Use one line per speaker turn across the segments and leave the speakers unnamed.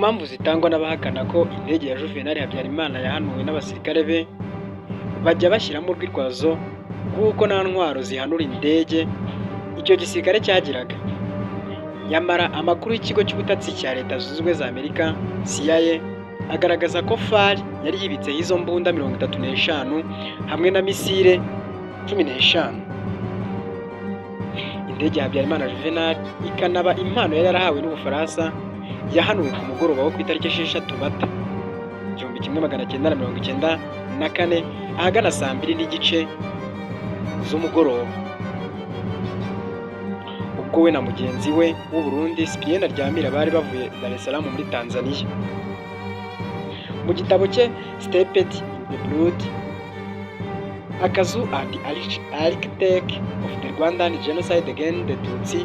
Mpamvu zitangwa n'abahakana ko indege ya Juvenal Habyarimana yahanuwe n'abasirikare be, bajya bashyiramo urwitwazo rw'uko nta ntwaro zihanura indege icyo gisirikare cyagiraga. Nyamara amakuru y'ikigo cy'ubutasi cya Leta Zunze Ubumwe za Amerika, CIA, agaragaza ko FAR yari yibitseho izo mbunda 35 hamwe na misile 15. Indege ya Habyarimana Juvenal, ikanaba impano yari yarahawe n'Ubufaransa, yahanuwe ku mugoroba wo ku itariki 6 Mata 1994, ahagana saa 2:30 z'umugoroba, ubwo we na mugenzi we w'u Burundi Cyprien Ntaryamira bari bavuye Dar es Salaam muri Tanzania. Mu gitabo cye Stepped in the Blood: Akazu and Architect of the Rwandan Genocide Against the Tutsi,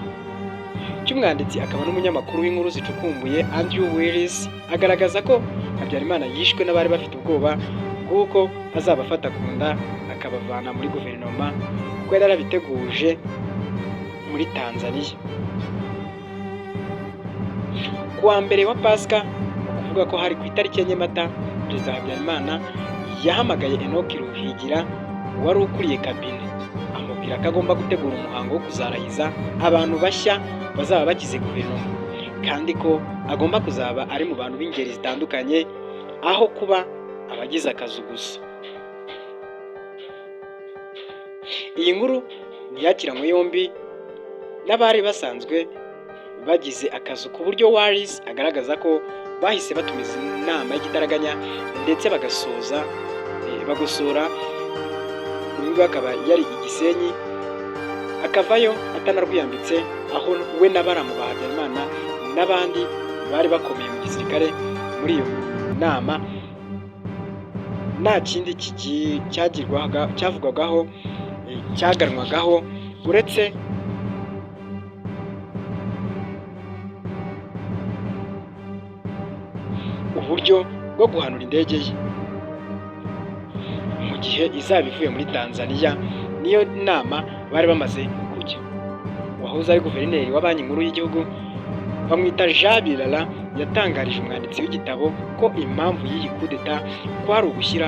cy'umwanditsi akaba n'umunyamakuru w'inkuru zicukumbuye Andrew Wallis, agaragaza ko Habyarimana yishwe n'abari bafite ubwoba bw'uko azabafata ku nda akabavana muri guverinoma, kuko yari yarabiteguje muri Tanzania. Ku wa mbere wa Pasika, ni ukuvuga ko hari ku itariki 4 Mata, Perezida Habyarimana yahamagaye Enoch Ruhigira wari ukuriye cabinet, amubwira ko agomba gutegura umuhango wo kuzarahiza abantu bashya bazaba bagize guverinoma, kandi ko agomba kuzaba ari mu bantu b'ingeri zitandukanye aho kuba abagize akazu gusa. Iyi nkuru ntiyakiranywe yombi n'abari basanzwe bagize akazu, ku buryo Wallis agaragaza ko bahise batumiza inama y'igitaraganya ndetse bagasoza bagosora. Uyu nguyu akaba yari i Gisenyi, akavayo atanarwiyambitse, aho we na baramu ba Habyarimana n'abandi bari bakomeye mu gisirikare muri iyo nama nta kindi cyagirwaga, cyavugwagaho, cyaganwagaho uretse uburyo bwo guhanura indege ye mu gihe izaba ivuye muri Tanzania. Niyo nama bari bamaze kujya. Uwahoze ari guverineri wa Banki Nkuru y'Igihugu bamwita Jean Birara yatangarije umwanditsi w'igitabo ko impamvu y'iyi kudeta kwari ugushyira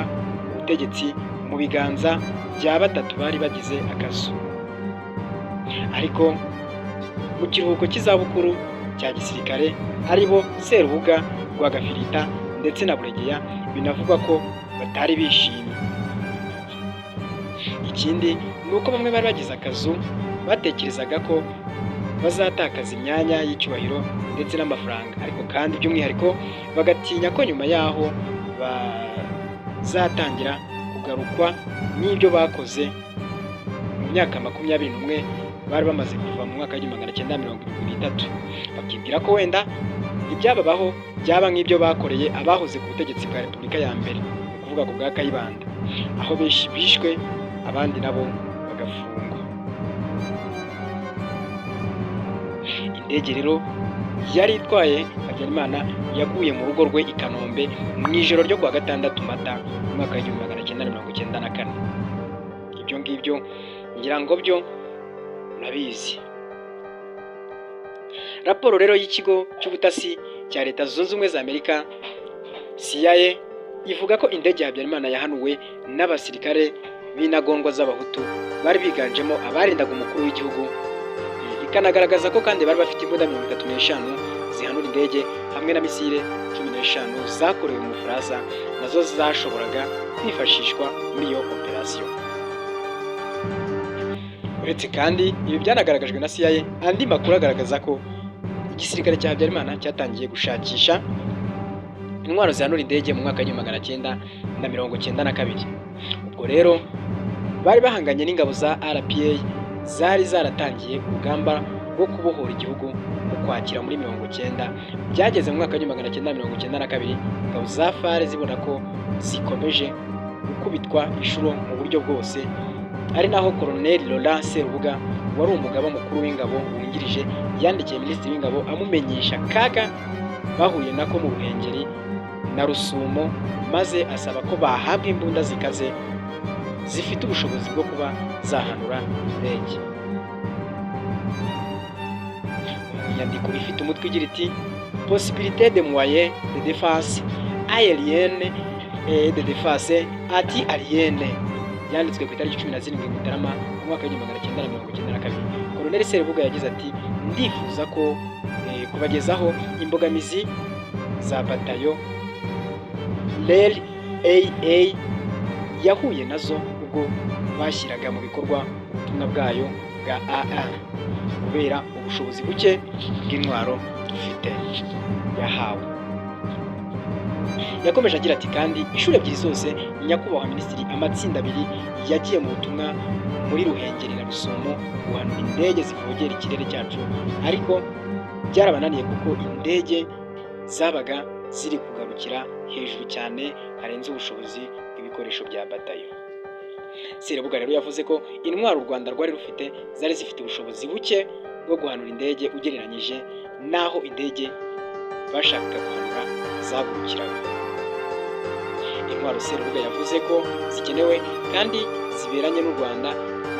ubutegetsi mu biganza bya batatu bari bagize akazu ariko mu kiruhuko cy'izabukuru cya gisirikare, aribo Serubuga, Rwagafirita ndetse na Buregeya, binavugwa ko batari bishimye. Ikindi ni uko bamwe bari bagize akazu batekerezaga ko bazatakaza imyanya y'icyubahiro ndetse n'amafaranga, ariko kandi by'umwihariko bagatinya ko nyuma y'aho bazatangira kugarukwa n'ibyo bakoze mu myaka 21 bari bamaze kuva mu mwaka w'1973, bakibwira ko wenda ibyababaho byaba nk'ibyo bakoreye abahoze ku butegetsi bwa Repubulika ya mbere, ni ukuvuga ku bwa Kayibanda, aho benshi bishwe abandi nabo bagafungwa. Indege rero yari itwaye Habyarimana yaguye mu rugo rwe i Kanombe mu ijoro ryo kuwa gatandatu Mata mu mwaka w'1994. Ibyo ngibyo ngira ngo byo murabizi. Raporo rero y'ikigo cy'ubutasi cya Leta Zunze Ubumwe za Amerika, CIA, ivuga ko indege ya Habyarimana yahanuwe n'abasirikare b'intagondwa z'Abahutu bari biganjemo abarindaga umukuru w'igihugu, ikanagaragaza ko kandi bari bafite imbunda 35 zihanura indege hamwe na misile 15 zakorewe mu Bufaransa, nazo zashoboraga kwifashishwa muri iyo operasiyo. Uretse kandi ibi byanagaragajwe na CIA, andi makuru agaragaza ko igisirikare cya Habyarimana cyatangiye gushakisha intwaro zihanura indege mu mwaka w'1992. Ubwo rero bari bahanganye n'ingabo za RPA zari zaratangiye urugamba rwo kubohora igihugu mu Kwakira muri 90. Byageze mu mwaka w'1992 ingabo za FAR zibona ko zikomeje gukubitwa inshuro mu buryo bwose, ari naho Colonel Laurent Serubuga wari umugaba mukuru w'ingabo wungirije yandikiye Minisitiri w'Ingabo amumenyesha akaga bahuye nako mu Ruhengeri na Rusumo, maze asaba ko bahabwa imbunda zikaze zifite ubushobozi bwo kuba zahanura indege. Mu nyandiko ifite umutwe ugira iti Possibilité de moyens de défense aérienne et de défense anti-aérienne, yanditswe ku itariki 17 Mutarama mu mwaka w'1992. Colonel Serubuga yagize ati: "Ndifuza ko kubagezaho imbogamizi za batayo REL AA yahuye nazo ubwo bashyiraga mu bikorwa ubutumwa bwayo bwa AA, kubera ubushobozi buke bw'intwaro dufite yahawe." Yakomeje agira ati: "Kandi inshuro ebyiri zose, nyakubahwa minisitiri, amatsinda abiri yagiye mu butumwa muri Ruhengeri na Rusumo guhanura indege zivogera ikirere cyacu, ariko byarabananiye kuko indege zabaga ziri kugarukira hejuru cyane harenze ubushobozi bw'ibikoresho bya batayo." Serubuga rero yavuze ko intwaro u Rwanda rwari rufite zari zifite ubushobozi buke bwo guhanura indege ugereranyije n'aho indege bashakaga guhanura zagurukiraga. Intwaro Serubuga yavuze ko zikenewe kandi ziberanye n'u Rwanda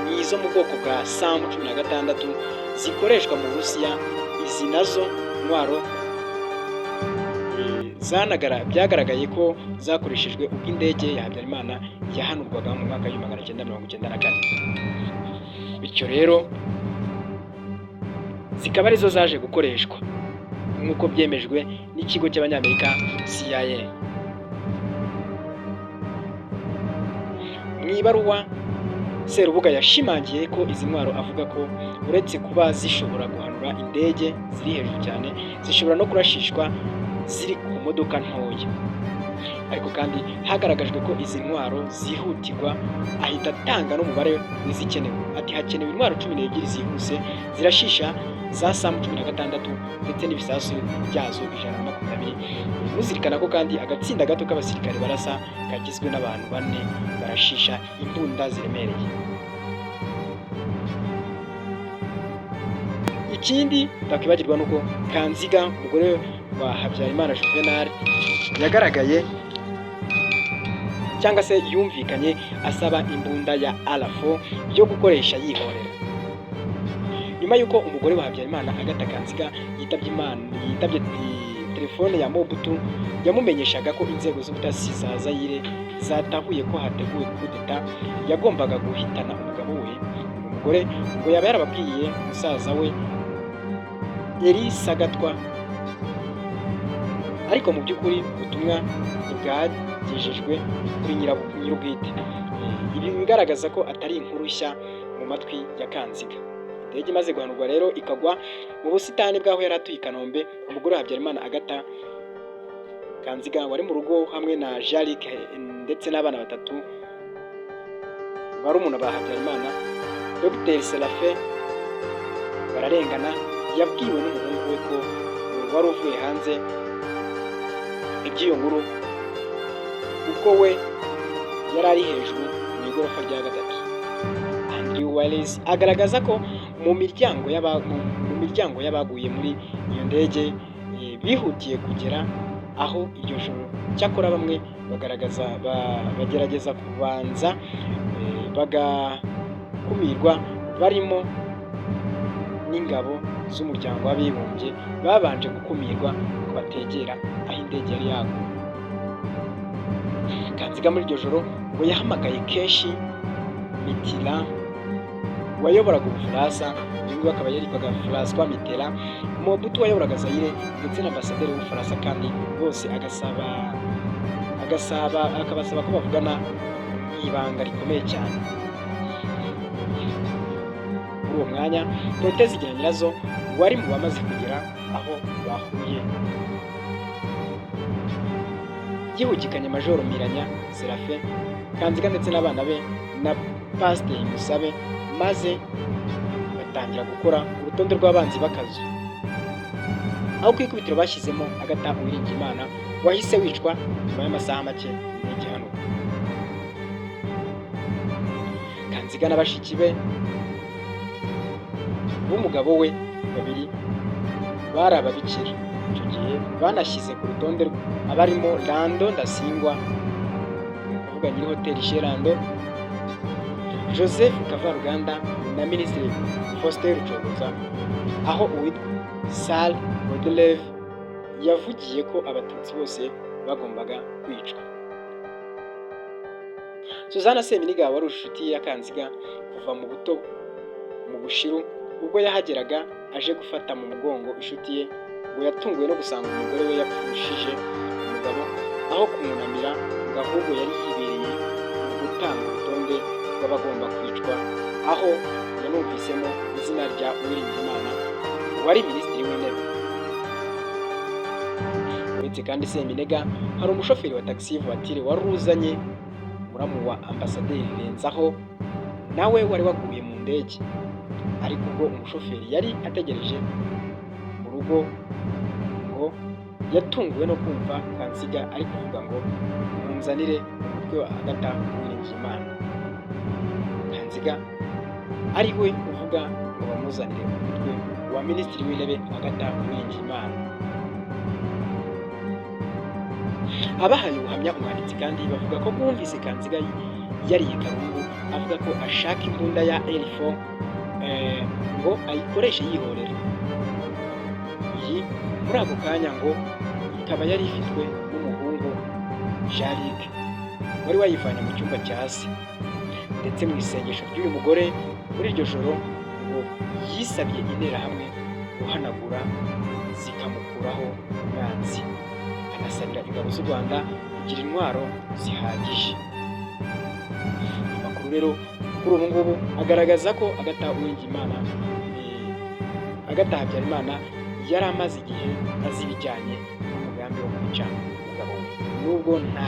ni izo mu bwoko bwa SAM 16 zikoreshwa mu Burusiya. Izi nazo ntwaro byagaragaye ko zakoreshejwe ubwo indege ya Habyarimana yahanurwaga mu mwaka w'1994, bityo rero zikaba arizo zaje gukoreshwa nk'uko byemejwe n'ikigo cy'Abanyamerika CIA. Mu ibaruwa, Serubuga yashimangiye ko izi ntwaro, avuga ko uretse kuba zishobora guhanura indege ziri hejuru cyane, zishobora no kurashishwa ziri ku modoka ntoya. Ariko kandi hagaragajwe ko izi ntwaro zihutirwa, ahita atanga n'umubare w'izikenewe, ati: "Hakenewe intwaro 12 zihuse zirashisha za SAM 16 ndetse n'ibisasu byazo 120." Muzirikana ko kandi agatsinda gato k'abasirikare barasa kagizwe n'abantu bane barashisha imbunda ziremereye. Ikindi utakwibagirwa ni uko Kanziga, umugore wa Habyarimana Juvenal, yagaragaye cyangwa se yumvikanye asaba imbunda ya R4 yo gukoresha yihorera. Nyuma y'uko umugore wa Habyarimana Agatha Kanziga yitabye Imana, yitabye telefone ya Mobutu yamumenyeshaga ko inzego z'ubutasi za Zaire zatahuye ko hateguwe kudeta yagombaga guhitana umugabo we, uyu mugore ngo yaba yarababwiye musaza we Elie Sagatwa, ariko mu by'ukuri ubutumwa ntibwagejejwe kuri nyir'ubwite. Ibi bigaragaza ko atari inkuru nshya mu matwi ya Kanziga. Indege imaze guhanurwa rero ikagwa mu busitani bw'aho yari atuye i Kanombe, umugore wa Habyarimana Agatha Kanziga wari mu rugo hamwe na Jean-Luc ndetse n'abana batatu barumuna ba Habyarimana, Dr Seraphin Bararengana, yabwiwe n'umuhungu we ko wari uvuye hanze iby'iyo nkuru ubwo we yari ari hejuru mu igorofa rya gatatu. Andrew Wallis agaragaza ko mu miryango y'abaguye muri iyo ndege bihutiye kugera aho iryo joro, cyakora bamwe bagaragaza bagerageza kubanza bagakumirwa, barimo n'ingabo z'umuryango w'abibumbye babanje gukumirwa ngo bategera aho indege yari yaguye. Kanziga muri iryo joro ngo yahamagaye kenshi Mitterrand wayoboraga Ubufaransa, uyu nguyu akaba yaritwaga François Mitterrand, Mobutu wayoboraga Zaire ndetse na ambasaderi w'Ubufaransa, kandi bose agasaba akabasaba ko bavugana mu ibanga rikomeye cyane. Muri uwo mwanya, Protais Zigiranyirazo wari mu bamaze kugera aho bahuye, yihugikanye Majoro Mpiranya Séraphin, Kanziga ndetse n'abana be na Pasiteri Musabe, maze batangira gukora urutonde rw'abanzi b'akazu, aho ku ikubitiro bashyizemo Agatha Uwiringiyimana wahise wicwa nyuma y'amasaha make y'igihanurwa. Kanziga na bashiki be b'umugabo we babiri bari ababikira icyo gihe, banashyize ku rutonde abarimo Lando Ndasingwa, ni ukuvuga nyiri hoteli Chez Lando, Joseph Kavaruganda na Minisitiri Faustin Rucogoza, aho uwitwa Sal Godleve Yavugiye ko Abatutsi bose bagombaga kwicwa. Suzana Seminega wari inshuti ya Kanziga kuva mu buto mu Bushiru, ubwo yahageraga aje gufata mu mugongo inshuti ye, ngo yatunguwe no gusanga umugore we yapfushije umugabo. Aho kumwunamira, ngo ahubwo yari yibereye mu gutanga urutonde rw'abagomba kwicwa, aho yanumvisemo izina rya Uwiringiyimana wari Minisitiri w'Intebe. Uretse kandi Seminega, hari umushoferi wa taxi voiture wari uzanye muramu wa Ambasaderi Renzaho, nawe wari waguye mu ndege. Ariko ubwo umushoferi yari ategereje mu rugo, ngo yatunguwe no kumva Kanziga ari kuvuga ngo: "Munzanire umutwe wa Agatha Uwiringiyimana." Kanziga ari we uvuga ngo bamuzanire umutwe wa Minisitiri w'Intebe Agatha Uwiringiyimana. Abahaye ubuhamya umwanditsi kandi bavuga ko bumvise Kanziga yariye karungu avuga ko ashaka imbunda ya L4 ngo ayikoreshe yihorera. Iyi muri ako kanya ngo ikaba yari ifitwe n'umuhungu Jean Luc wari wayivanye mu cyumba cya se. Ndetse mu isengesho ry'uyu mugore muri iryo joro, ngo yisabiye Interahamwe guhanagura zikamukuraho umwanzi, anasabira ingabo z'u Rwanda kugira intwaro zihagije. Amakuru rero kuri ubu ngubu agaragaza ko Agatha Uwiringiyimana, Agatha Habyarimana, yari amaze igihe azi ibijyanye n'umugambi wo kwica umugabo we, nubwo nta